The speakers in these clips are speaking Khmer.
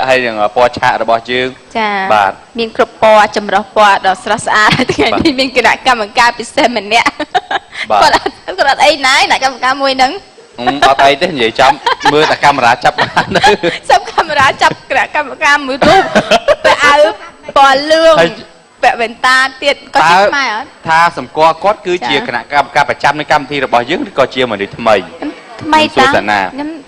ហើយនឹងពណ៌ឆាករបស់យើង ចា បាទ មានគ្រប់ពណ៌ចម្រុះពណ៌ដ៏ស្រស់ស្អាតថ្ងៃនេះមានគណៈកម្មការពិសេសម្នាក់គាត់អត់អីណាគណៈកម្មការមួយហ្នឹង អត់អីទេនិយាយចំមើលតែកាមេរ៉ាចាប់បាន ចាប់កាមេរ៉ាចាប់គណៈកម្មការមួយរូបពាក់អាវពណ៌លឿងពាក់វ៉ែនតាទៀតគាត់ជាខ្មែរអត់ ថាសម្គាល់គាត់គឺជាគណៈកម្មការប្រចាំនៃកម្មវិធីរបស់យើងឬក៏ជាមនុស្សថ្មី ថ្មីតា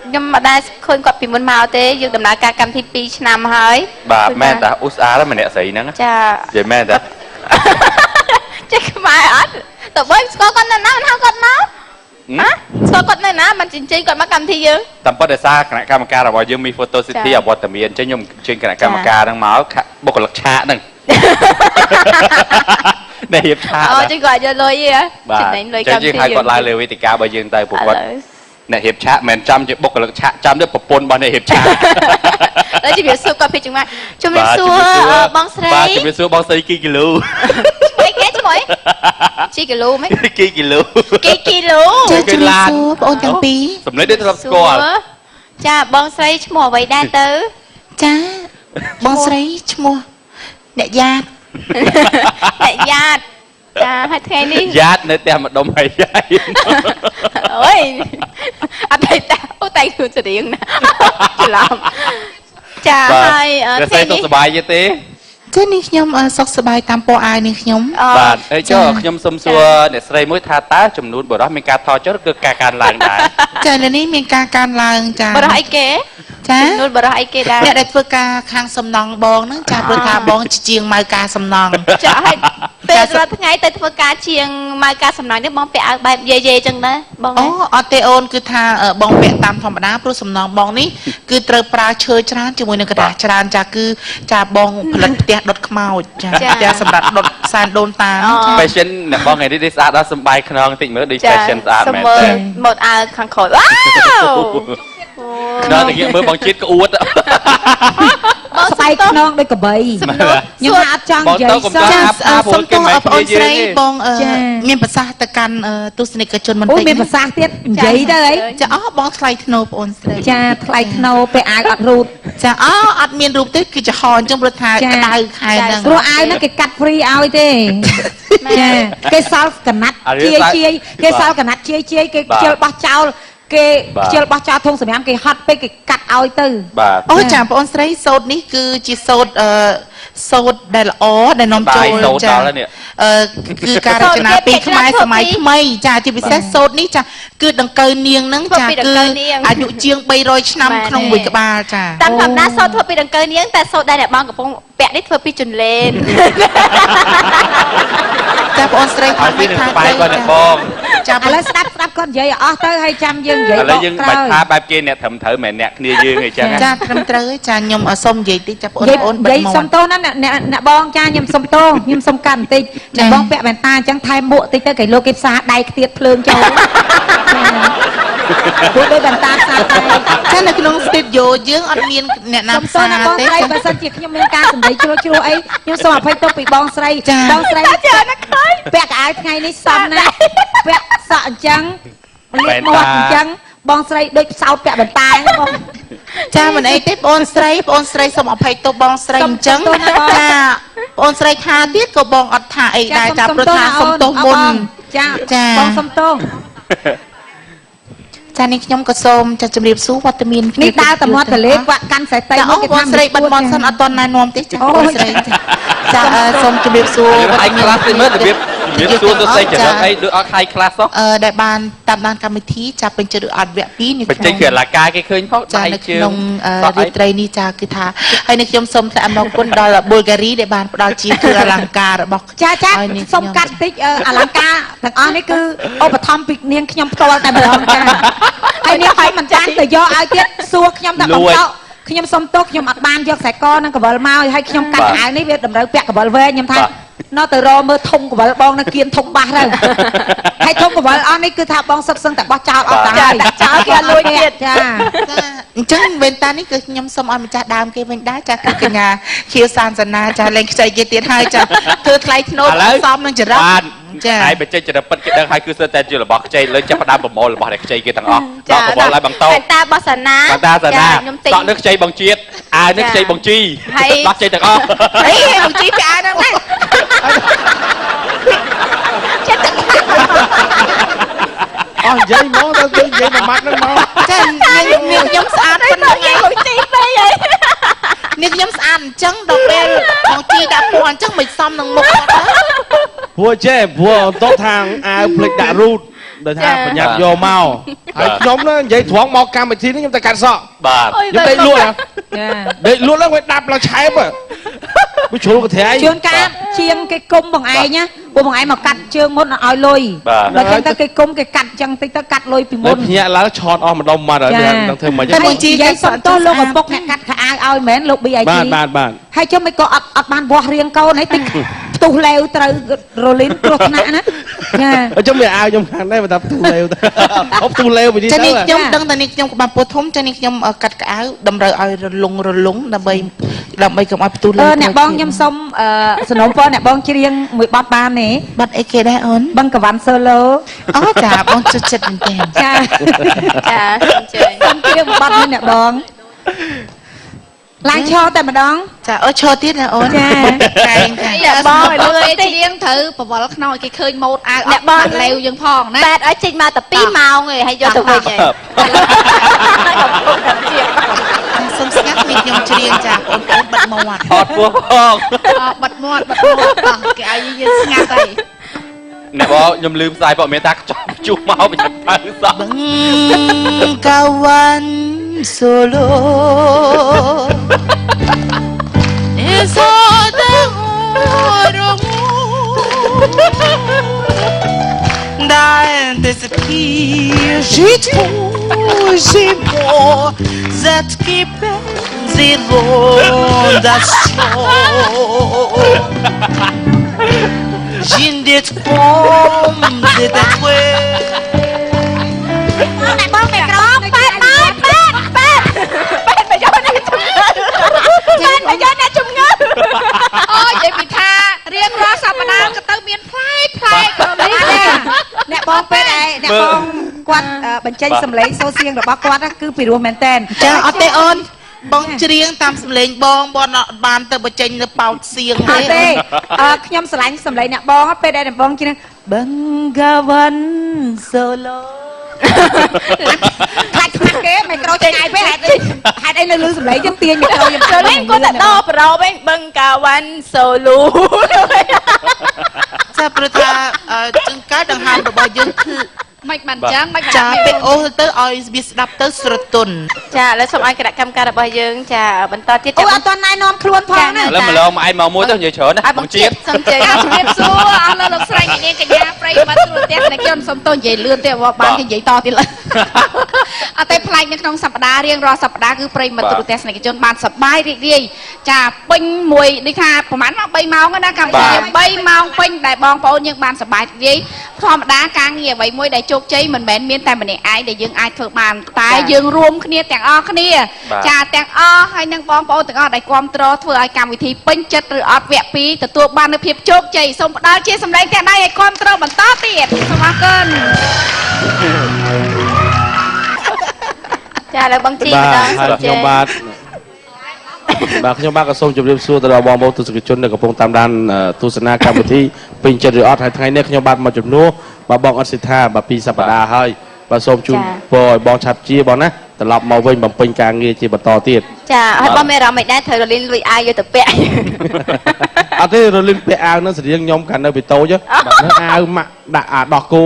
ខ្ញុំមិនដែលឃើញគាត់ពីមុនមកទេយើងដំណើរការកម្មវិធី2ឆ្នាំហើយ បាទមែនតាឧស្សាហ៍ម្នាក់ស្រីហ្នឹង ចា និយាយមែនតា ចេះខ្មែរអត់តើបើស្គាល់គាត់នៅណាហៅគាត់មកណាស្គាល់គាត់នៅណាមិនចិញ្ចឹមគាត់មកកម្មវិធីយើង តាមពិតដោយសារគណៈកម្មការរបស់យើងមាន Photo City អវត្តមានអញ្ចឹងខ្ញុំអញ្ជើញគណៈកម្មការហ្នឹងមកបុគ្គលិកឆាកហ្នឹង នេះរៀបឆាក អូចឹងគាត់យកលុយហ៎ ចំណេញលុយកម្មវិធីយើងឲ្យគាត់ឡើងលើវេទិការបស់យើងទៅពួកគាត់អ្នករៀបឆាកមិនចាំជាបុគ្គលិកឆាកចាំទេប្រពន្ធរបស់អ្នករៀបឆាក ដល់ជំរាបសួរគាត់ពីចង្វាជំរាបសួរបងស្រី បាទជំរាបសួរបងស្រីគីគីឡូ ឈ្មោះគេឈ្មោះជីគីឡូមិន គីគីឡូ គីគីឡូ ចាជំរាបសួរបងអូនទាំងពីរ សម្លេងដូចធ្លាប់ស្គាល់ ចាបងស្រីឈ្មោះអ្វីដែរទៅ ចាបងស្រីឈ្មោះអ្នកយ៉ាត អ្នកយ៉ាតចាហើយថ្ងៃនេះ យ៉ាតនៅផ្ទះម្ដុំហើយយ៉ា អូយអត់ទេតាអូតែខ្លួនស្រៀងណាច្រឡំចាហើយថ្ងៃនេះសុខសប្បាយទេ ចានេះខ្ញុំសុខសប្បាយតាមពណ៌អាវនេះខ្ញុំ បាទអីចុះខ្ញុំសុំសួរអ្នកស្រីមួយថាតើចំនួនបុរសមានការថយចុះឬក៏ការកើនឡើងដែរ ចានៅនេះមានការកើនឡើងចា បុរសអីគេ ចា ចំនួនបុរសអីគេដែរ អ្នកដែលធ្វើការខាងសំណង់បងហ្នឹងចាព្រោះថាបងជាងម៉ៅការសំណង់ ចាហើយពេលរាល់ថ្ងៃទៅធ្វើការជាងម៉ៅការសំណង់នេះបងពាក់អាវបែបយេយេចឹងដែរបង អូអត់ទេអូនគឺថាបងពាក់តាមធម្មតាព្រោះសំណង់បងនេះគឺត្រូវប្រើឈើច្រើនជាមួយនឹងกระดาษច្រើនចាគឺចាបងផលិតផ្ទះដុតខ្មោចចាផ្ទះសម្រាប់ដុតសែនដូនតា ចា fashion អ្នកបងថ្ងៃនេះស្អាតដល់សំបាយខ្នងតិចមើលដូច fashion ស្អាតមែនទេ ម៉ូតអាវខាងក្រោយវ៉ាវ ដល់តែងាកមើលបងជាតិក្អួត បង ស្បែកខ្នងដូចកបីខ្ញុំថាអត់ចង់និយាយសោះ ចាសុំទោសបងស្រីបងមានប្រសាសន៍ទៅកាន់ទស្សនិកជនបន្តិច អូមានប្រសាសន៍ទៀតនិយាយទៅអី ចាអស់បងថ្លៃធ្នូបងស្រី ចាថ្លៃធ្នូពេលអាវអត់រូប ចាអអត់មានរូបទេគឺចំហអញ្ចឹងព្រោះថាក្តៅខែហ្នឹង ព្រោះអាវហ្នឹងគេកាត់ free ឲ្យទេចាគេសល់កណាត់ជាជាគេសល់កណាត់ជាជាគេខ្ជិលបោះចោលគេខ្ជិលបោះចោលធុងសម្រាមគេហត់ពេកគេកាត់ឲ្យទៅ អូចាបងស្រីសូត្រនេះគឺជាសូត្រសូត្រដែលល្អដែលនាំចូលចាគឺការរចនាពីខ្មែរសម័យថ្មីចាជាពិសេសសូត្រនេះចាគឺដង្កូវនាងហ្នឹងចាគឺអាយុជាង300ឆ្នាំក្នុងមួយក្បាលចា តាមធម្មតាសូត្រធ្វើពីដង្កូវនាងតែសូត្រដែលអ្នកបងកំពុងពាក់នេះធ្វើពីជន្លេន ចាបងស្រីថាមិនថា ទៅអ្នកបង ចា ឥឡូវស្ដាប់ស្ដាប់គាត់និយាយឲ្យអស់ទៅហើយចាំយើងនិយាយ ឥឡូវយើងបាច់ថាបែបគេអ្នកត្រឹមត្រូវមិនអ្នកគ្នាយើងអីចឹង ចាត្រឹមត្រូវចាខ្ញុំសុំនិយាយតិចចាបងអូន និយាយសុំទោសណាអ្នកអ្នកបងចាខ្ញុំសុំទោសខ្ញុំសុំកាន់បន្តិចអ្នកបងពាក់វ៉ែនតាអញ្ចឹងថែមមួកតិចទៅគេលោកគេផ្សារដៃខ្ទាតភ្លើងចូលព្រោះដូចវ៉ែនតាផ្សារដៃ ចានៅក្នុងស្ទូឌីយោយើងអត់មានអ្នកណាផ្សារទេ បើសិនជាខ្ញុំមានការសម្ដីជ្រុលជ្រួអីខ្ញុំសូមអភ័យទោសពីបងស្រីបងស្រីពាក់កៅអៅថ្ងៃនេះសមណាស់ពាក់សក់អញ្ចឹងលាបមាត់អញ្ចឹងបងស្រីដូចផ្សោតពាក់បន្តាបង ចាមិនអីទេបងស្រីបងស្រីសូមអភ័យទោសបងស្រីអញ្ចឹងចាបងស្រីថាទៀតក៏បងអត់ថាអីដែរចាព្រោះថាសុំទោសមុន ចាបងសុំទោស ចានេះខ្ញុំក៏សូមចាជម្រាបសួរវត្តមាន នេះដើរតែមាត់ទលេគាត់កាន់ខ្សែតី មកគេថាស្រីបិទមាត់សិនអត់តន់ណែនាំទេចាបងស្រីចាសូមជម្រាបសួរ វត្តមានខ្លះតិចមើលរបៀបជំរាបសួរទៅស្រីចរិតអីដូចអត់ high class ហ៎ ដែលបានតាមដានកម្មវិធីចាពេញចិត្តឬអត់វគ្គ2នេះ បញ្ចេញគឺអលការគេឃើញផង ចានៅក្នុងរាត្រីនេះចាគឺថាហើយនេះខ្ញុំសូមថ្លែងអំណរគុណដល់ប៊ុលហ្គារីដែលបានផ្ដល់ជាគ្រឿងអលង្ការរបស់ ចាចាសូមកាត់តិចអលង្ការទាំងអស់នេះគឺឧបត្ថម្ភពីនាងខ្ញុំផ្ទាល់តែម្ដងចាហើយនាងខ្ញុំមិនចានទៅយកឲ្យទៀតសួរខ្ញុំតែបងតោខ្ញុំសុំទោសខ្ញុំអត់បានយកខ្សែកនិងកវលមកហើយខ្ញុំកាត់អាវនេះវាតម្រូវពាក់កវលវែងខ្ញុំថា នៅទៅរមើលធុងកវលបងនៅគៀនធុងបាសទៅហើយធុងកវលអស់នេះគឺថាបងសុទ្ធសឹងតែបោះចោលអស់ទៅហើយ ចោលគេលួចទៀត ចា អញ្ចឹងវេនតានេះគឺខ្ញុំសូមឲ្យម្ចាស់ដើមគេវិញដែរចាគឺកញ្ញាខៀវសានសាណាចាលេងខ្ចីគេទៀតហើយចាធ្វើថ្លៃធ្នូសំនឹងចរិត បាទ ហើយបច្ចេកចរិតពិតគេដឹងហើយគឺសិតតែជារបស់ខ្ចីលើចាប់ផ្ដើមប្រមូលរបស់ដែលខ្ចីគេទាំងអស់ដល់ប្រមូលឲ្យបងតោ តាបសាណា តាសាណាតក់នេះខ្ចីបងជាតិអាវនេះខ្ចីបងជីដោះខ្ចីទាំងអស់ អីបងជីពីអាវហ្នឹងដែរ ចិត្ត អស់និយាយហ្មងទៅនិយាយមួយម៉ាត់ហ្នឹងមក ចានាងខ្ញុំស្អាតប៉ុណ្ណឹង ឯងបងជីពេកហើយ នាងខ្ញុំស្អាតអញ្ចឹងដល់ពេលបងជីដាក់ពណ៌អញ្ចឹងមិនសមនឹងមុខគាត់ណា ព្រោះចេះព្រោះតោះថាងអាវភ្លេចដាក់រូតដោយថាប្រញាប់យកមកហើយខ្ញុំនិយាយត្រង់មកកម្មវិធីនេះខ្ញុំតែកាត់សក់ បាទ ខ្ញុំដេកលក់ណាដេកលក់ឡើងវាដាប់ឡើងឆែបវាជ្រុលកន្ត្រៃ ជួនកាលជាងគេគុំបងឯងណាពួកបងឯងមកកាត់ជើងមុនឲ្យលុយដល់ចឹងទៅគេគុំគេកាត់ចឹងតិចទៅកាត់លុយពីមុន ភ្ញាក់ឡើងឆតអស់ម្ដុំមកហើយនឹងធ្វើមិន តែបងជីនិយាយសុំទោសលោកឪពុកអ្នកកាត់ខោអាវឲ្យមែនលោក BIG បាទបាទ ហើយចុះមិនក៏អត់បានវាស់រៀងកូនហើយតិចផ្ទុះលេវត្រូវរលីនគ្រោះថ្នាក់ណាចា អញ្ចឹងមានអាវខ្ញុំខាងដែរបើថាផ្ទុះលេវទៅហូបផ្ទុះលេវវិញ ចានេះខ្ញុំដឹងតែនេះខ្ញុំក្បាលពោះធំចានេះខ្ញុំកាត់ក្អៅតម្រូវឲ្យរលុងរលុងដើម្បីដើម្បីកុំឲ្យផ្ទុះលេវ អ្នកបងខ្ញុំសុំសំណូមពរអ្នកបងច្រៀងមួយបទបានទេ បទអីគេដែរអូន បឹងកវ៉ាន់សូឡូ អូចាបងជិតចិត្តមែនទេ ចា ចាសូមជើញ សូមច្រៀងបទនេះអ្នកបងឡើងឈរតែម្ដង ចាអូឈរទៀតណាអូន ចា កែងចា អ្នកបងឲ្យ ពេល លុយ ច្រៀងត្រូវប្រវល់ខ្នងឲ្យគេឃើញម៉ូតអាវ អ្នកបង លេវយើងផងណា បែតឲ្យចេញមកតែ2ម៉ោងឯងហើយយកទៅវិញឯង សុំស្ងាត់នេះខ្ញុំច្រៀងចាបងប្អូនបិទមាត់ អត់ពោះផង បិទមាត់បិទមាត់តោះគេឲ្យយើងស្ងាត់ហើយ អ្នកបងខ្ញុំលឺផ្សាយព័ត៌មានថាខ្ចប់ជួសមកប្រចាំទៅសោះ Bengawan Solo Jindet kom de dat we អ្នកបងមេក្របែតបែតបែតបែតបែតមកយកអ្នកជំងឺបែតមកយកអ្នកជំងឺ អូនិយាយពីថារៀងរាល់សប្តាហ៍ក៏ទៅមានប្លែកប្លែករលីន អ្នកបងពេលឯងអ្នកបងគាត់បញ្ចេញសម្លេងសូសៀងរបស់គាត់គឺពីរោះមែនតែន ចាអត់ទេអូនបងច្រៀងតាមសម្លេងបងបងអត់បានទៅបញ្ចេញនៅប៉ោតសៀង ទេអត់ទេខ្ញុំស្រឡាញ់សម្លេងអ្នកបងពេលដែលអ្នកបងច្រៀងបឹងកាវ៉ាន់សូឡូខ្លាចខ្មាស់គេមីក្រូឆ្ងាយពេកហេតុអីនៅលឺសម្លេងចឹងទាញមីក្រូខ្ញុំ ចូលលេងគាត់តែដប្រោបឯងបឹងកាវ៉ាន់សូលូ ចាព្រោះថាចង្កែដង្ហើមរបស់យើងគឺ មិនបានចឹងមិន ចាពេលអូសទៅឲ្យវាស្ដាប់ទៅស្រទន់ ចាឥឡូវសូមឲ្យគណៈកម្មការរបស់យើងចាបន្តទៀត អូអត់ទាន់ណែនាំខ្លួនផងណា ឥឡូវម្លងមកឯងមកមួយទៅនិយាយច្រើនណាបងជាតិ សូមជើញ ជំរាបសួរអស់លោកស្រីអ្នកនាងកញ្ញាប្រិយមិត្តទូរទស្សនិកជនសូមទោសនិយាយលឿនទេបានគេនិយាយតទៀតលើអត់ទេប្លែកនៅក្នុងសប្តាហ៍រៀងរាល់សប្តាហ៍គឺប្រិយមិត្តទូរទស្សនិកជនបានសប្បាយរីករាយចាពេញមួយដូចថាប្រហែលមក3ម៉ោងណាកម្មវិធី3ម៉ោងពេញដែលបងប្អូនយើងបានសប្បាយរីករាយធម្មតាការងារអ្វីមួយដែលជោគជ័យមិនមែនមានតែម្នាក់ឯងដែលយើងអាចធ្វើបានតែយើងរួមគ្នាទាំងអស់គ្នាចាទាំងអស់ហើយនឹងបងប្អូនទាំងអស់ដែលគាំទ្រធ្វើឲ្យកម្មវិធីពេញចិត្តឬអត់វគ្គ2ទទួលបាននូវភាពជោគជ័យសូមផ្ដល់ជាសម្លេងទាំងដៃឲ្យគាំទ្របន្តទៀតសូមអរគុណ ចាឥឡូវបងជីម្ដង បាទខ្ញុំបាទបាទខ្ញុំបាទក៏សូមជម្រាបសួរទៅដល់បងប្អូនទស្សនិកជនដែលកំពុងតាមដានទស្សនាកម្មវិធីពេញចិត្តឬអត់ហើយថ្ងៃនេះខ្ញុំបាទមកជំនួសបាទបងអត់សិដ្ឋាបាទពីសប្តាហ៍ហើយបាទសូមជូនពរឲ្យបងឆាប់ជាបងណាត្រឡប់មកវិញបំពេញការងារជាបន្តទៀត ចាហើយបងមានអារម្មណ៍មិនដែរត្រូវរលីនលួចអាវយកទៅពាក់ អត់ទេរលីនពាក់អាវនឹងស្រៀងខ្ញុំកាលនៅពីតូចបាទនឹងអាវម៉ាក់ដាក់អាដោះគោ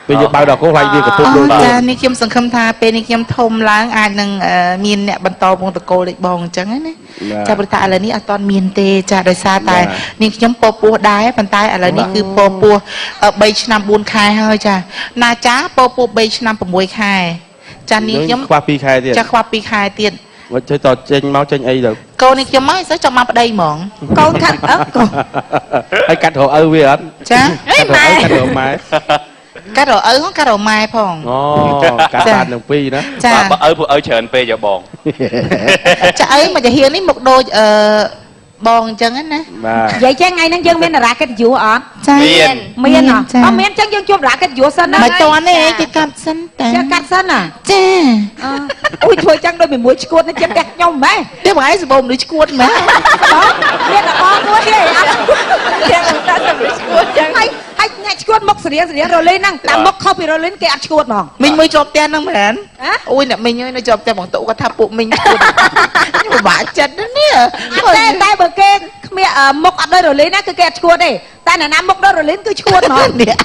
ពេលយើងបើដោះគោខ្លាចវាកពុបដូច ចានេះខ្ញុំសង្ឃឹមថាពេលនេះខ្ញុំធំឡើងអាចនឹងមានអ្នកបន្តវងតកូលដូចបងអញ្ចឹងណាចាព្រោះថាឥឡូវនេះអត់ទាន់មានទេចាដោយសារតែនេះខ្ញុំពោពោះដែរប៉ុន្តែឥឡូវនេះគឺពោពោះ3ឆ្នាំ4ខែហើយចាណាចាពោពោះ3ឆ្នាំ6ខែចានេះខ្ញុំខ្វះ2ខែទៀតចាខ្វះ2ខែទៀត មកជួយតចេញមកចេញអីទៅ កូននេះខ្ញុំមកស្អីចង់មកប្តីហ្មង កូនខាត់អើកូន ហើយកាត់រកឪវាអត់ ចា កាត់រកឪកាត់រកម៉ែ កាត់រកឪផងកាត់រកម៉ែផង អូកាត់បានទាំងពីរណា ចា បើឪពួកឪច្រើនពេកយោបង ចាឪមកចាហៀងនេះមកដូចអឺ បងអញ្ចឹងណា បាទ និយាយចឹងថ្ងៃហ្នឹងយើងមានតារាកិត្តិយសអត់ ចា មានអត់អត់មានចឹងយើងជួបតារាកិត្តិយសសិនណា មិនតន់ទេគេកាត់សិនតា ចាកាត់សិនណា ចា អូយធ្វើចឹងដូចមួយឈួតនៅចិត្តផ្ទះខ្ញុំម៉េះ ទេបងឯងសបោមនុស្សឈួតម៉េះ បងមានតែបងមួយទេអត់ ចឹងតែសម្រាប់ឈួតចឹង ហើយហើយអ្នកឈួតមុខស្រៀងស្រៀងរ៉ូលីនហ្នឹងតាមមុខខុសពីរ៉ូលីនគេអត់ឈួតហ្មង មីងមួយជាប់ផ្ទះហ្នឹងមែនអូយអ្នកមីងអើយនៅជាប់ផ្ទះបងតុគាត់ថាពួកមីងឈួតខ្ញុំពិបាកចិត្តណាស់នេះ តែតែបើគេគ្មានមុខអត់ដូចរ៉ូលីនណាគឺគេអត់ឈួតទេតែអ្នកណាមុខដូចរ៉ូលីនគឺឈួតហ្មង នេះ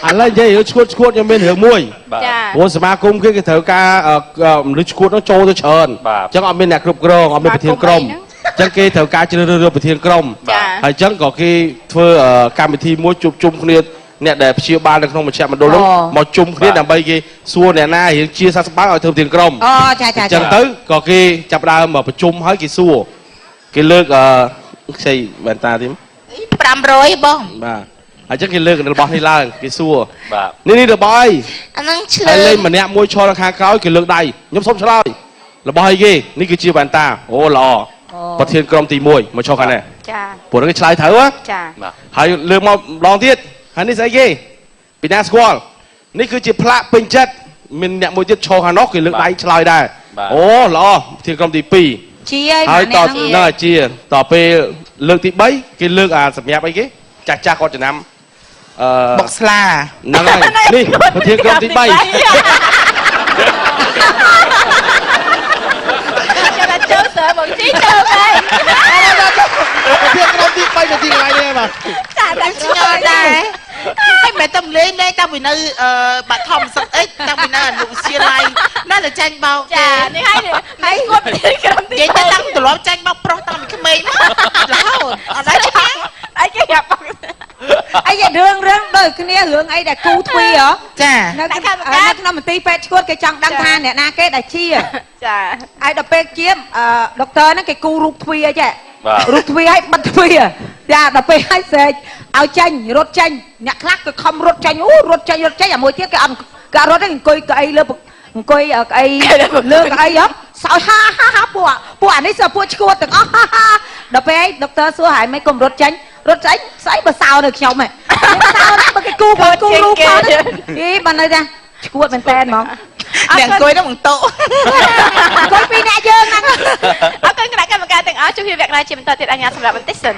ឥឡូវនិយាយរឿងឈួតឈួតខ្ញុំមានរឿងមួយ បាទ ចា ព្រោះសមាគមគេគេត្រូវការមនុស្សឈួតនោះចូលទៅច្រើនអញ្ចឹងអត់មានអ្នកគ្រប់គ្រងអត់មានប្រធានក្រុមអញ្ចឹងគេត្រូវការជ្រើសរើសប្រធានក្រុម ចា ហើយអញ្ចឹងក៏គេធ្វើកម្មវិធីមួយជួបជុំគ្នាអ្នកដែលព្យាបាលនៅក្នុងមជ្ឈមណ្ឌលនោះមកជុំគ្នាដើម្បីគេសួរអ្នកណារៀងជាសះស្បើយឲ្យធ្វើប្រធានក្រុម អូចាចា អញ្ចឹងទៅក៏គេចាប់ដើមមកប្រជុំហើយគេសួរគេលើកខ្ចីវ៉ែនតាទី 500បង បាទអញ្ចឹងគេលើករបស់នេះឡើងគេសួរ បាទ នេះនេះរបស់អី អាហ្នឹងឆ្លើ ហើយលេងម្នាក់មួយឈរនៅខាងក្រោយគេលើកដៃខ្ញុំសុំឆ្លើយរបស់អីគេនេះគឺជាវ៉ែនតាអូល្អប្រធានក្រុមទី1មកឈរខាងនេះ ចា ព្រោះគេឆ្លើយត្រូវហ៎ ចា បាទ ហើយលើកមកម្ដងទៀតហើយនេះស្អីគេពីណាស្គាល់នេះគឺជាផ្លាកពេញចិត្តមានអ្នកមួយទៀតឈរខាងនោះគេលើកដៃឆ្លើយដែរអូល្អប្រធានក្រុមទី2 ជាហើយ ហើយតនៅជាតពេលលើកទី3គេលើកអាសម្រាប់អីគេចាស់ចាស់គាត់ចំណាំអឺ បុកស្លា ហ្នឹងហើយនេះប្រធានក្រុមទី3 ចាំតែចូលសើបងជីចូលហើយ ប្រធានក្រុមទី3នៅទីកន្លែងនេះបាទ ចាតែ ឆ្ងល់ដែរហើយមិនតែលេងលេងតាំងពីនៅបាត់ធម្មសឹកអីតាំងពីនៅអនុវិទ្យាល័យណាតែចាញ់បោក ចានេះហើយហើយគាត់ប្រធានក្រុមទី និយាយទៅតាំងទម្លាប់ចាញ់បោកប្រុសតាំងពីក្មេងរហូតអត់ដែរឆ្ងា អីគេយ៉ាប់ អីរឿងរឿងដូចគ្នារឿងអីដែលគូទ្វីហ៎ ចា នៅក្នុងមន្ទីរពេទ្យឈួតគេចង់ដឹងថាអ្នកណាគេដែលជា ចា ហើយដល់ពេលជាដុកទ័រហ្នឹងគេគូរូបទ្វីអីចេះ បាទ រូបទ្វីឲ្យបិទទ្វីចាដល់ពេលឲ្យស្រែកឲ្យចាញ់រត់ចាញ់អ្នកខ្លះគឺខំរត់ចាញ់អូរត់ចាញ់រត់ចាញ់អាមួយទៀតគេអត់គេរត់ទេអង្គុយកៅអីលើអង្គុយកៅអីលើកៅអីហ៎សោយហាហាហាពួកអានេះសើពួកឈួតទាំងអស់ហាហាដល់ពេលដុកទ័រសួរហើយមិនកុំរត់ចាញ់រត់ស្អីស្អីបើសោនៅខ្ញុំហ៎សោណាបើគេគូបើគូរូបផងអីបើនៅថាឈួតមែនតើហ្មង អ្នកអង្គុយនៅបង្តុ អង្គុយពីរអ្នកយើងហ្នឹង អរគុណគណៈកម្មការទាំងអស់ជួបគ្នាវគ្គក្រោយជាបន្តទៀតអញ្ញាសម្រាប់បន្តិចសិន